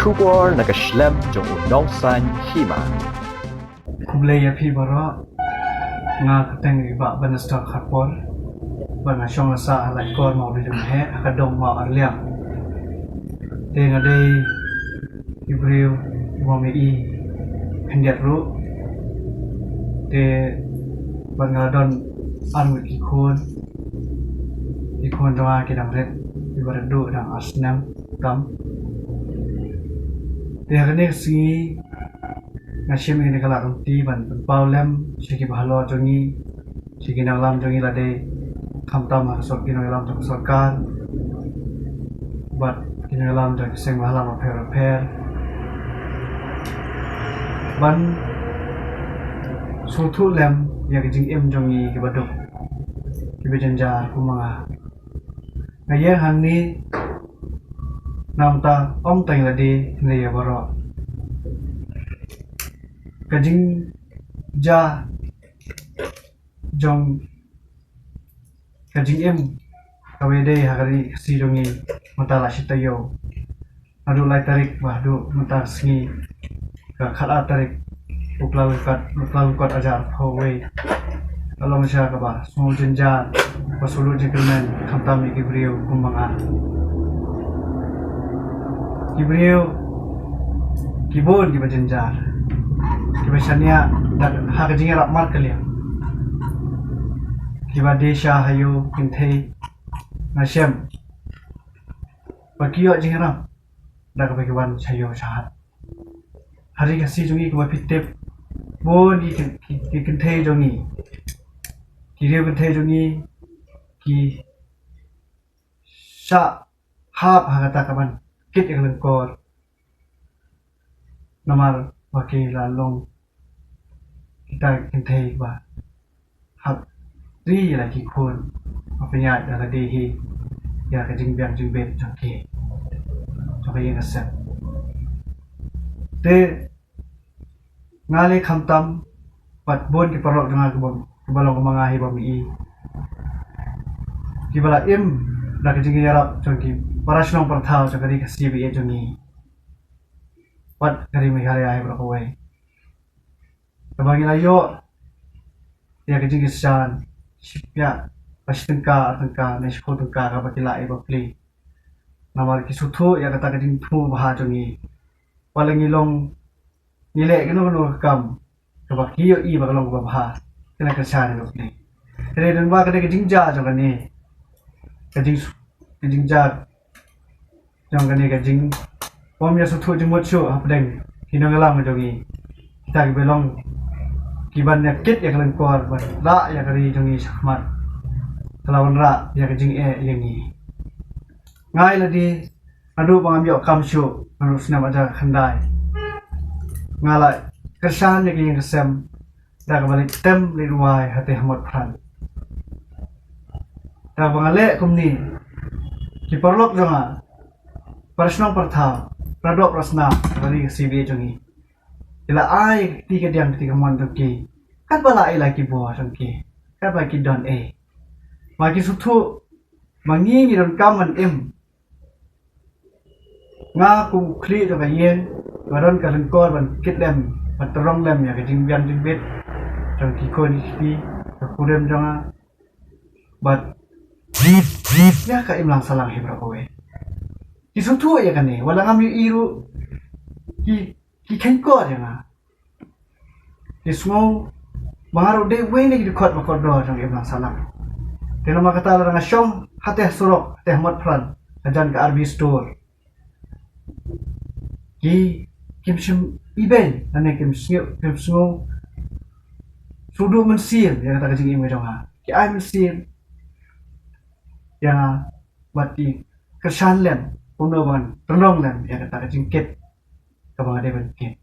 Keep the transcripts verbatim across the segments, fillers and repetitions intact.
Khubor na ka shlem jong u nongsan hima. Khublei ïa phi baroh. Nga kyrteng i Bah Bannister Kharpor. Ba nga shong la sah ha Laitkor Mawlai Lum Heh ha ka dong Maw Arliang. Te nga dei i briew ba me i khyndiat ruh. Te ba nga don ar ngut ki khun. Ki khun jong nga ki dang rit. Ki ba rit duh dang ar snem tam. Te ha kane ka sngi nga shim ïa kane ka lad lynti ban pynpaw lem sha ki bahalor jong ngi, sha ki nongïalam jong ngi lade, khamtam ha ka sor-, ki nongïalam jong ka sorkar bad ki nongïalam jong ki seng bahalam bapher bapher ban sngewthuh lem ïa ka jingim jong ngi ki baduk, ki ba jynjar kum ma nga. Nga ïeng hangne namar ym tang ïa lade, hynrei ïa baroh. Ka jingjia jong ka jingim kaba ïadei ha ka ri Khasi jong ngi mynta la shi taïew. Haduh lai tarik, ba haduh mynta ka sngi, ka khatar tarik u Kyllalyngkot, u Kyllalyngkot arhajar arphew wei. Ka long sha kaba sngewjynjar, ba sngewduk jingkyrmen, khamtam ïa ki briew kum ma nga. Ki briew, ki bun ki ba jynjar, ki ba shaniah da ha ka jingïarap markylliang, ki ba die sha ha ïew kynthei. Nga shem ba ki ïoh jingïarap da kaba ki wan sha ïew sha hat. Ha ri Khasi jong ngi, kumba phi tip, bun ki, ki, ki kynthei jong ngi, ki riew kynthei jong ngi ki shah hap ha kata ka ban kit ïa ka lyngkor. Namar ba ki la long kita ki kynthei ba hap ri ïa la ki khun, ba pynïaid ïa lade hi ïa ka jingbiang jingbit jong ki, jong ka ïing ka sem. Te nga leh khamtam bad bun ki paralok jong nga kiba, kiba long kum ma nga hi ba me i, kiba la im da ka jingïarap jong ki para shnong para thaw jong ka ri Khasi ba ïeit jong ngi. Bad ka ri Meghalaya hi baroh kawei. Kaba ngi la ïoh ïa ka jingkyrshan, shi phew, ba shi tyngka, ar tyngka, ne shiphew tyngka, kaba ki lah ïa ba plie. Namar ki sngewthuh ïa kata ka jingthmu babha jong ngi. Wat la ngi long, ngi leh kano kano ka kam kaba ki ïohi ba ka long kaba bha, kin kyrshan ïa ba plie. Te dei don ba ka dei ka jingjia jong kane ka jing, ka jingjia jong kane ka jing, bym ïa sngewthuh jingmut shuh hapdeng ki nongïalam jong ngi, kita kiba long ki ban ïa kit ïa ka lyngkor, ban rah ïa ka ri jong ngi shakhmat. Ka la wanrah ïa ka jingeh ïa ngi. Nga ïa lade, naduh ba ngam ïoh kam shuh, naduh snem hajar khyndai, nga la kyrshan ïa ka ïing ka sem da kaba leit tem leit wai hatei ha Motphran. Da kaba nga leh kumne, ki paralok jong nga, para shnong para thaw, para doh para snam, para ri Khasi ba ïeit jong ngi, ki la ai ka kti kadiang, ka kti kamon jong ki, katba la ai la ki bor jong ki, katba ki don ei. Ma ki sngewthuh ba ngi ngi donkam ban im. Nga kum u khlieh jong ka ïing, nga don ka lyngkor ban kit lem, ban tyrong lem ïa ka jingbiang jingbit jong ki khun ki kti, ka kurim jong nga, bad ïa ka imlang sahlang hi baroh kawei. Ki sngewthuh ïa kane, wat la ngam ïohi ruh, ki, ki khein kor ïa nga. Ki sngew ba nga ruh dei uwei na ki dkhot ba kordor jong ka imlang sahlang. Te namar kata lada nga shong hatei ha surok, hatei ha Motphran, hajan ka R B Store, ki, kim shym ibeiñ, lane kim sngew, kim sngew sngewduh mynsiem ïa kata ka jingim ka jong nga. Ki ai mynsiem ïa nga bad ki kyrshan lem kumno ban tyrong lem ïa kata ka jingkit kaba nga dei ban kit.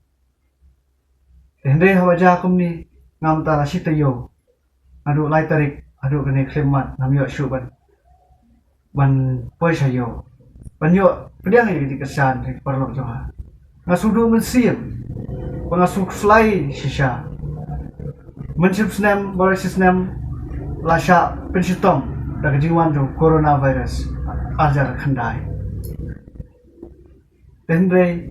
Te hynrei haba jia kumne, nga mynta la shi taïew, naduh lai tarik haduh kane ka khyllipmat, ngam ïoh shuh ban, ban poi sha ïew, ban ïoh pdiang ïa ka jingkyrshan jong ki paralok jong nga. Nga sngewduh mynsiem ba nga sngewkhuslai shisha. Mynshem snem baroh shi snem la shah pynshitom da ka jingwan jong coronavirus arhajar khyndai. Te hynrei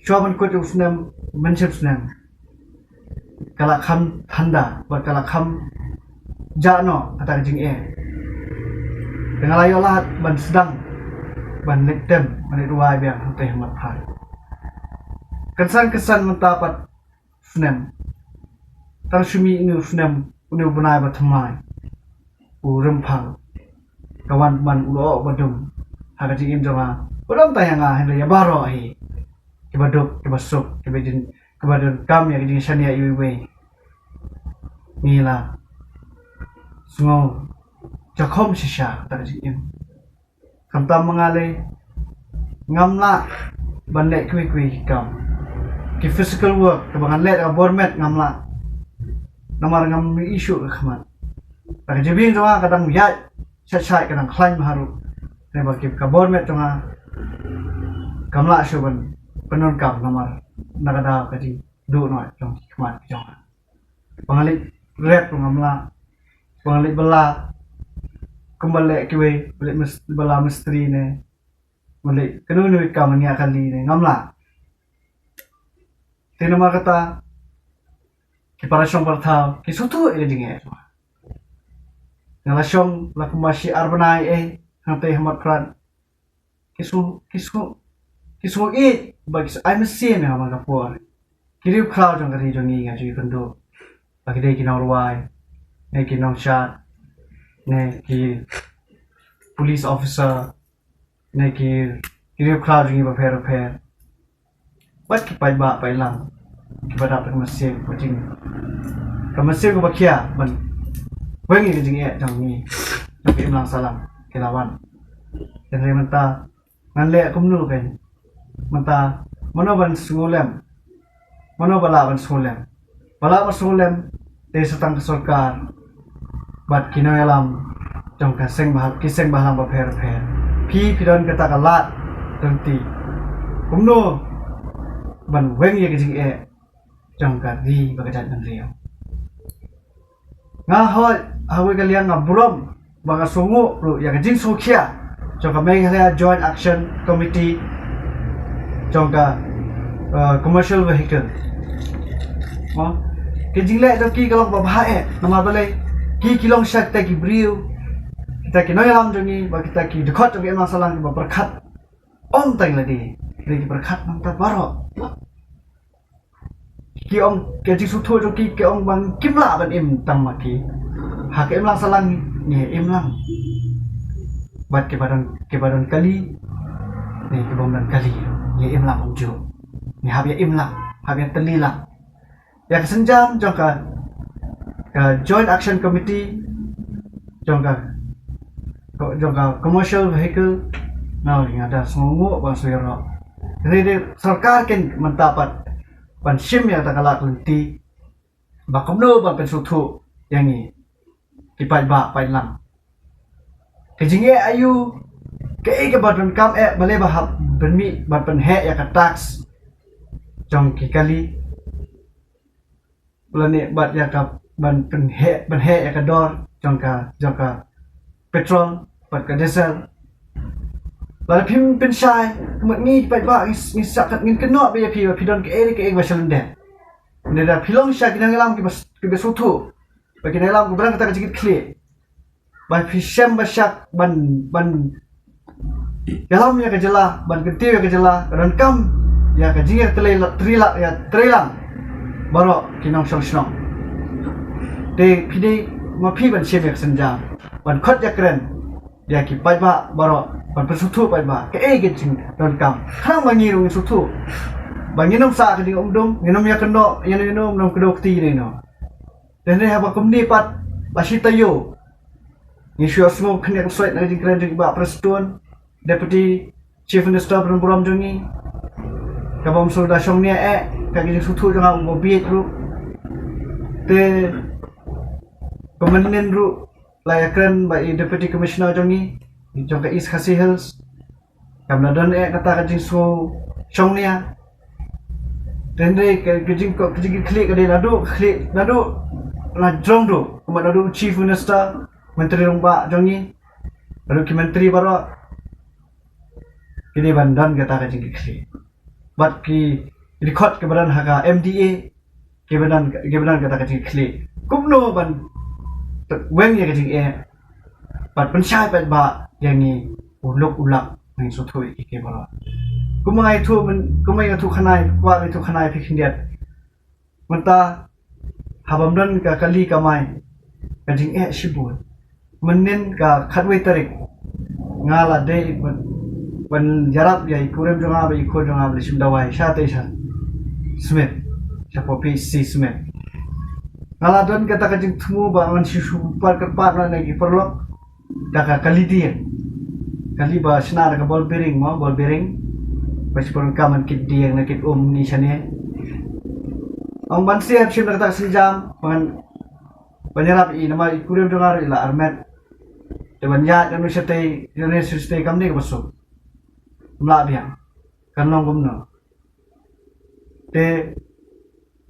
shuwa ban kut ïa u snem, mynshem snem, ka la kham thanda bad ka la kham jah noh kata ka jingeh. Te nga la ïoh lad ban sdang ban leit tem, ban leit rwai biang hangtei ha Motphran. Kynsan kynsan mynta pat snem, tang shu mih une u snem, une u bnai ba thymmai, u Rymphang ka wan ban u lyoh ba dum ha ka jingim jong nga, ba dum tang ïa nga hynrei ïa baroh hi kiba duk, kiba suk, kiba jin, kiba donkam ïa ka jingshaniah iwei iwei. Ngi la sngew jakhom shisha kata ka jingim. Khamtam ma nga lei, ngam lah ban leh kiwei kiwei ki kam, ki physical work kaba ngan leh da ka bor met ngam lah. Namar ngam ïohi shuh ka khmat. Da ka jabieng jong nga ka dang ïaid shait shait, ka dang khlaiñ bha ruh. Neba ki, ka bor met jong nga kam lah shuh ban pyndonkam namar na ka daw ka jingduh noh jong ki khmat ki jong nga. Ba nga leit rep ruh ngam lah. Ba nga leit bylla kumba leh kiwei, ba leit mis-, bylla mistri ne, ba leit kano kano ka kam, ngiah kali ne, ngam lah. Te namar kata ki para shong para thaw ki sngewthuh ïa ka jingeh jong nga. Nga la shong la kumba shi ar bnai eh hangtei ha Motphran. Ki sngew, ki sngew, ki sngew ïeit bad ki sngew ai mynsiem ïa nga man ka por. Ki riewkhraw jong ka ri jong ngi, nga ju ïakynduh, ba ki dei ki nongrwai ne ki nongshad ne ki police officer ne ki, ki riewkhraw jong ngi bapher bapher. Bad ki paidbah paidlang kiba dap da ka mynsiem ka jing, ka mynsiem kaba khia ban weng ïa ka jingeh jong ngi, jong ka imlang sahlang, ki la wan. Hynrei mynta ngan leh kumno kein? Mynta mano ban sngewlem? Mano ba lah ban sngewlem? Ba lah ban sngewlem dei sa tang ka sorkar bad ki nongïalam jong ka seng bah-, ki seng bhalang bapher bapher. Phi, phi don kata ka lad lynti kumno ban weng ïa ka jingeh jong ka ri bad ka jaitbynriew. Nga hoi ha kawei ka liang nga burom ba nga sngewnguh ruh ïa ka jingsngewkhia jong ka Meghalaya Joint Action Committee jong ka, uh, commercial vehicle. Mo, ka jingleh jong ki ka long ba bha eh, namar balei? Ki, ki long sha kita ki briew, kita ki nongïalam jong ngi bad kita ki dkhot jong ka imlang sahlang kiba pyrkhat ym tang ïa lade, ki pyrkhat na ka bynta baroh. Ki ong, ka jingsngewthuh jong ki, ki ong ba kim lah ban im tang ma ki. Ha ka imlang sahlang ngi im lang. Bad kiba don, kiba don kali ne kibym don kali, ngi im lang kumjuh. Ngi hap ïa im lang, hap ïa tylli lang. Ïa ka sienjam jong ka, ka Joint Action Committee jong ka, jong ka commercial vehicle, nga ong nga da sngewnguh bad sngew ïaroh. Hynrei dei sorkar kein mynta pat ban shim ïa kata ka lad lynti ba kumno ban pynsngewthuh ïa ngi ki paidbah paidlang. Ka jingeh aïu, kaei kaba donkam eh, balei ba hap ban mih ban pynheh ïa ka tax jong ki kali, lane bad ïa ka ban pynheh, pynheh ïa ka dor jong ka, jong ka petrol bad ka diesel. Lada phim pynshai, ka mut ngi paidbah ngi, ngi sa kat ngin kynnoh beit ïa phi ba phi don kaei kaei ba sha lyndet. Nda da phi long sha ki nongïalam kiba, kiba sngewthuh, ba ki nongïalam kiba don kata ka jingkitkhlieh, ba phi shem ba shah ban, ban ïalam ïa ka jylla, ban kyntiew ïa ka jylla, ka donkam ïa ka jingïatreilang, treilang ïa treilang baroh ki nongshong shnong. Te phi dei ma phi ban shim ïa ka sienjam, ban khot ïakren ïa ki paidbah baroh, ban pynsngewthuh paidbah kaei ka jingdonkam. Khnang ba ngi ruh ngin sngewthuh ba ngin ym sah ka jingum dum, ngin ym ïakynnoh ïano ïano, ngin ym kdew kti ïano ïano. Te hynrei haba kumne pat la shi taïew, ngi shu ïohsngew khyndiat khynsoit na ka jingkren jong i Bah Prestone, Deputy Chief Minister ba don burom jong ngi, kaba ym shu da shong nia eh, ka jingsngewthuh jong nga u ba bieit ruh. Te kumne ruh la ïakren bad i Deputy Commissioner jong ngi jong ka East Khasi Hills, kam da don eh kata ka jingsngew shong nia. Te hynrei ka, ka jing, ka jingkitkhlieh ka dei naduh, khlieh naduh na jrong duh, kumba naduh Chief Minister, Myntri Rangbah jong ngi, naduh ki myntri baroh, ki dei ban don kata ka jingkitkhlieh. Bad ki, record kiba don ha ka M D A, kiba don, kiba don kata ka jingkitkhlieh kumno ban weng ïa ka jingeh bad pynshai pat ba ïa ngi u luk u lak ngi sngewthuh ïa ki baroh. Kumba nga ïathuh myn, kumba nga ïathuh khana, kumba nga ïathuh khana ïa phi khyndiat. Mynta haba ym don ka kali kamai, ka jingeh shibun. Mynnin ka khatwei tarik nga la dei ban, ban ïarap ïa i kurim jong nga bad i khun jong nga ba la shim dawai shatei sha Smit, sha P H C Smit. Nga la don kata ka jingthmu ba ngan shu shu pat kyrpad na ki paralok da ka kali dieng. Kali ba shna da ka ball bearing mo, ball bearing. Ba shi pun ka man kit dieng na kit um ni shane. Ong ban sngewsih shim da kata ka sienjam ban, ban ïarap ïa i, namar i kurim jong nga ruh i la armet. Te ban ïaid na u shatei, na u shatei kam dei kaba suk. Ym lah biang. Kan long kumno. Te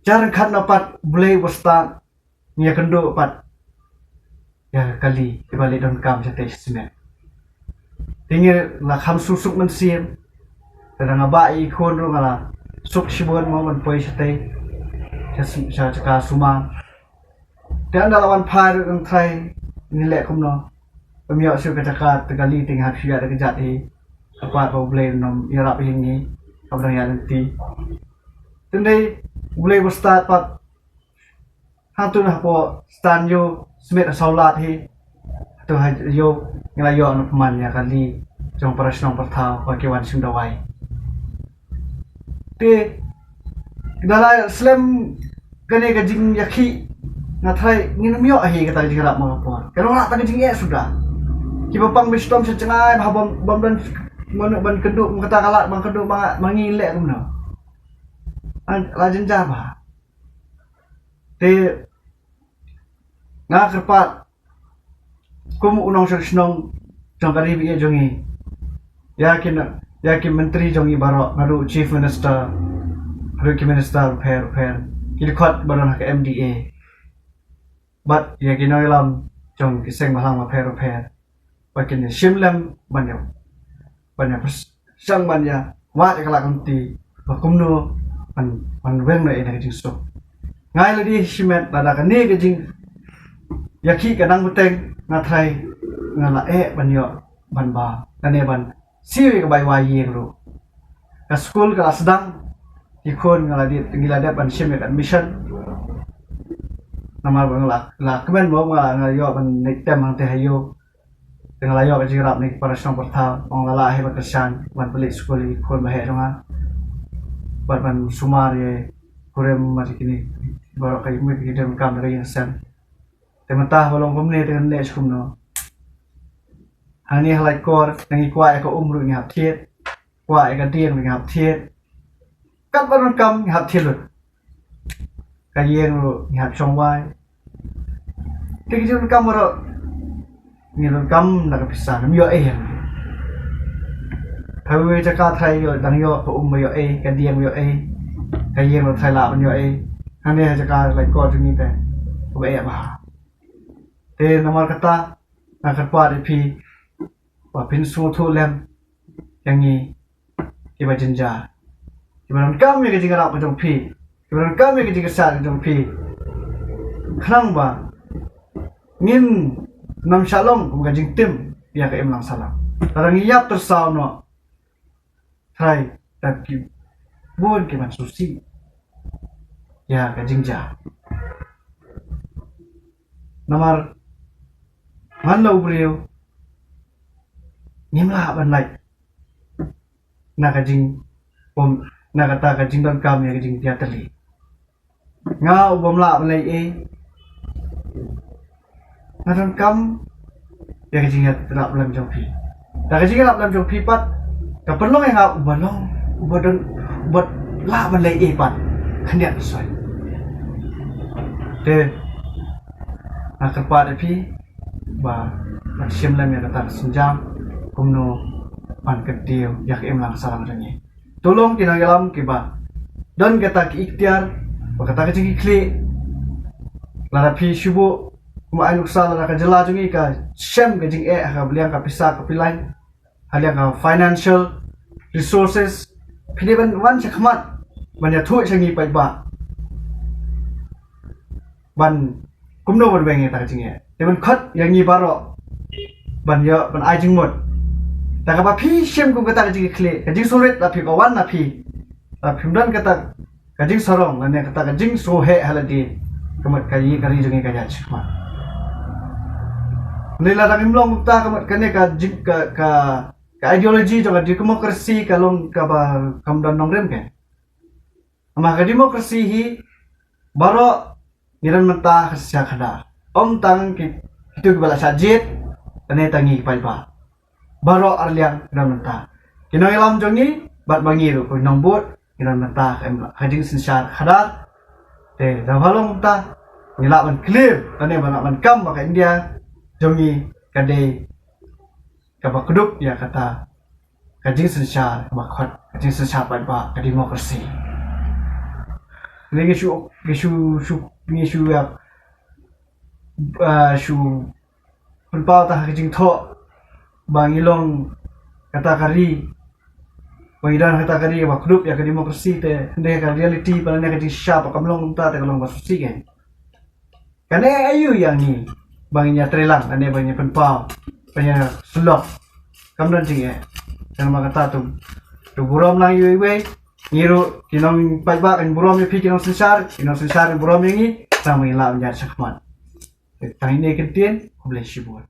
jar khatno pat Blei uba stad ngi ïakynduh pat ïa ka kali kiba leit donkam shatei sha Smit. Te ngi la kham suk suk mynsiem. Te da nga bah ïa i khun ruh nga la suk shibun mo ban poi shatei sha, sha jaka sumar. Te ynda la wan phai ruh ngan trai ngi leh kumno. Ym ïoh shuh ka jaka, te kali te ngi hap shu ïaid da ka jait hi. Kyrpad ba U Blei un ym ïarap ïa ngi haba dang ïaid lynti. Te ynda U Blei uba stad pat, hangtu na hapoh Stan Ïew Smit ha Sawlad hi. Hangtu ha ïew ngi la ïoh na pynman ïa ka kali jong para shnong para thaw ba ki wan shim dawai. Te da la slem kane ka jingïakhih, nga trai ngin ym ïoh hi kata ka jingïarap ma ka por. Ka long kata ka jingeh suda. Kiba pang ba shitom sha jngai ba bym, bym don mano ban kynduh ma kata ka lad, ban kynduh ma, ma ngi leh kumno. An la jynjar ba. Te nga kyrpad kum u nongshong shnong jong ka ri ba ïeit jong ngi, ïa ki na, ïa ki myntri jong ngi baroh, naduh Chief Minister haduh ki minister bapher bapher, ki dkhot ba don ha ka M D A bad ïa ki nongïalam jong ki seng bhalang bapher bapher. Ba kin ïa shim lem ban ïa, ban ïa pyrshang ban ïa wad ïa ka lad ka lynti ba kumno ban, ban weng noh ïa ka jingsuk. Nga ïa lade shimet lada kane ka jingïakhih ka nang bteng, nga trai nga la eh ban ïoh ban bam lane ban siew ïa ka bai wai ïing ruh. Ka skul ka la sdang, ki khun nga la dep, ngi la dep ban shim ïa ka admission. Namar ba nga la, la kmen ba nga, nga ïoh ban leit tem hangtei ha ïew. Te nga la ïoh ka jingïarap na ki para shnong para thaw, ong la lah hi ban kyrshan ban pynleit skul ïa ki khun ba heh jong nga. Bad ban sumar ïa i kurim bad ïa kine baroh, ka ïing, ki donkam da ka ïing sem. Te mynta haba long kumne te ngan leh shi kumno. Hangne ha Laitkor ngi kwah ïa ka um ruh ngi hap thied, kwah ïa ka dieng ruh ngi hap thied. Katba donkam ngi hap thied lut. Ka ïing ruh ngi hap shong wai. Te ki jingdonkam baroh ngi donkam da ka pisa, ngim ïoh ei. Kawei jaka trai ïoh, dang ïoh ka um ba ïoh ei, ka dieng ba ïoh ei. Ka ïing ruh trai lah ban ïoh ei. Hangne ha jaka Laitkor jong ngi te kaba eh bha. Te namar kata nga kyrpad ïa phi ba phin sngewthuh lem ïa ngi kiba jynjar, kiba donkam ïa ka jingïarap ka jong phi, kiba donkam ïa ka jingkyrshan ka jong phi, khnang ba ngin nym shah long kum ka jingtim ïa ka imlang sahlang. Lada ngi ïap tyrsaw noh, trai dap ki bun ki ban sngewsih ïa ka jingjia. Namar man la u briew ngim lah ban lait na ka jing, um, na kata ka jingdonkam ïa ka jingïatylli. Nga u bym lah ban leh ei, nga donkam ïa ka jingïarap lem jong phi. Da ka jingïarap lem jong phi pat ka pynlong ïa nga uba long, uba don, uba lah ban leh ei pat khyndiat soi. Te nga kyrpad ïa phi ba ngan shim lem ïa kata ka sienjam kumno ban kyntiew ïa ka imlang sahlang jong ngi. To long ki nongïalam kiba don kata ki iktiar bad kata ka jingkitkhlieh. Lada phi shu buh kum ai nuksa, lada ka jylla jong ngi ka shem ka jingeh ha ka liang ka pisa ka pilai, ha liang ka financial resources, phi dei ban wan sha khmat ban ïathuh sha ngi paidbah ban kumno ban weng ïa kata ka jingeh. Te ban khot ïa ngi baroh ban ïoh ban ai jingmut. Te kaba phi shim kum kata ka jingkitkhlieh, ka jingsngewrit la phi, ka wan na phi. La phim don kata ka jingsarong lane kata ka jingsngewheh ha lade. Ka mut ka ri, ka ri jong ngi ka ïaid shakhmat. Ngi la dang im long kumta, ka mut kane ka jing, ka, ka, ka ideology jong ka democracy ka long kaba kam don nongrim ke. Namar ka democracy hi baroh ngi don mynta ha ka synshar khadar. Ym tang ki, kito kiba la shah jied, lane tang ngi ki paidbah. Baroh arliang ngi don mynta. Ki nongïalam jong ngi bad ma ngi ruh, ki nongbud, ngi don mynta ha ka, ha ka jingsynshar khadar. Te da ba long mynta ngi lah ban clear lane ba lah ban kam ba ka India jong ngi ka dei kaba kdup ïa kata ka jingsynshar kaba khot ka jingsynshar paidbah, ka democracy. Ngi shu, ngi shu, shu, ngi shu ïa, ah, shu pynpaw ta ha ka jingthoh ba ngi long kata ka ri, ba ngi don kata ka ri ba kdup ïa ka democracy, te hynrei ka reality ba lane ka jingshisha ba kam long kumta, te ka long ba shisha kein. Kane aïu ïa ngi ba ngin ïa trei lang, lane ba ngin ïa pynpaw, ba ngin ïa sylloh? Kam don jingeh. Te namar kata to, to burom lang iwei iwei. Ngi ruh ki nongpaidbah kan burom ïa phi ki nongsynshar, ki nongsynshar kan burom ïa ngi, tang ba ngin lah ban ïaid shakhmat. Te tang ine ki ktien, khublei shibun.